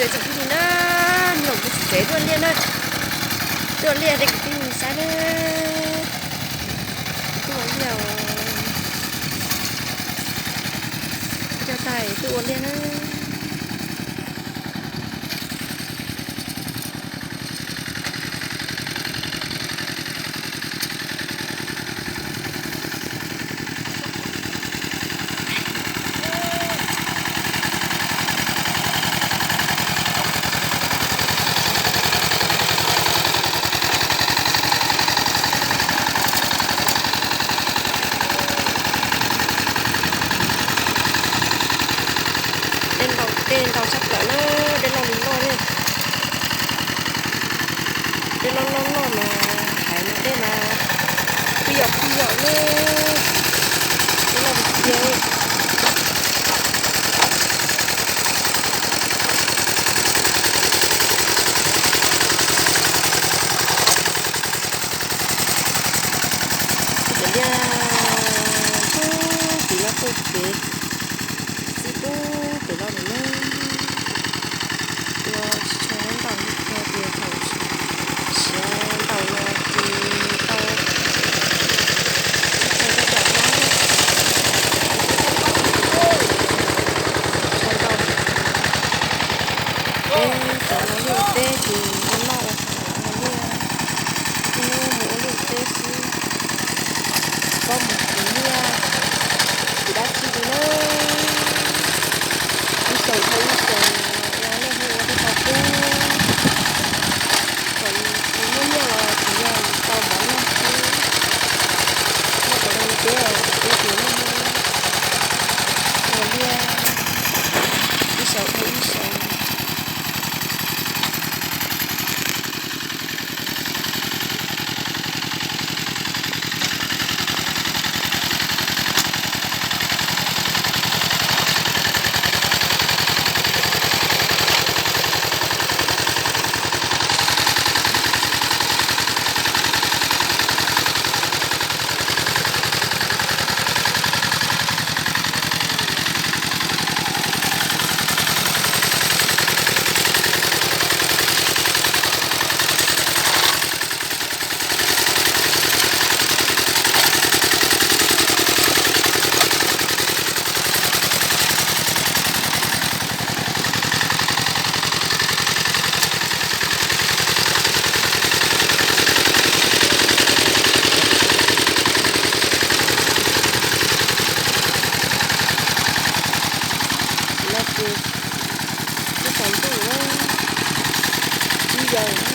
Tsoom phooj ywg na, nyob kuv tsev tuaj liaj na, tuaj liaj tej kwv tij saib na, tuaj liaj os, coj tais tuaj ua liaj na. Dej ntau, dej ntau tshaj plaws na, dej loj li loj li. Dej loj loj loj mas hais mas dej mas pij yom pij yom li, dej loj li tiag. Cov liaj pub tim no pub pem, txij pub pem no lawm na. Ua tsis tshua ntau li, yog tias thaum siav ntau no ces tau tsis tshua ntau cov no, tsis tshua ntau. Peb cov ua liaj ua teb ces ua noj ua haus los ua liaj, ib hnub mus ua liaj ua teb xwb, tsis paub mus kwv liaj kwv dab tsi li na. Ib xyoos dhau ib xyoos, ua liaj ua teb tau pub, thaum yus muaj nyiaj los tsuas yog yus tau mov noj xwb. Nyob rau peb teb os, peb tsev neeg ua liaj ib xyoos dhau ib xyoos. Tam no ces twb tsaus ntuj na, tsib yam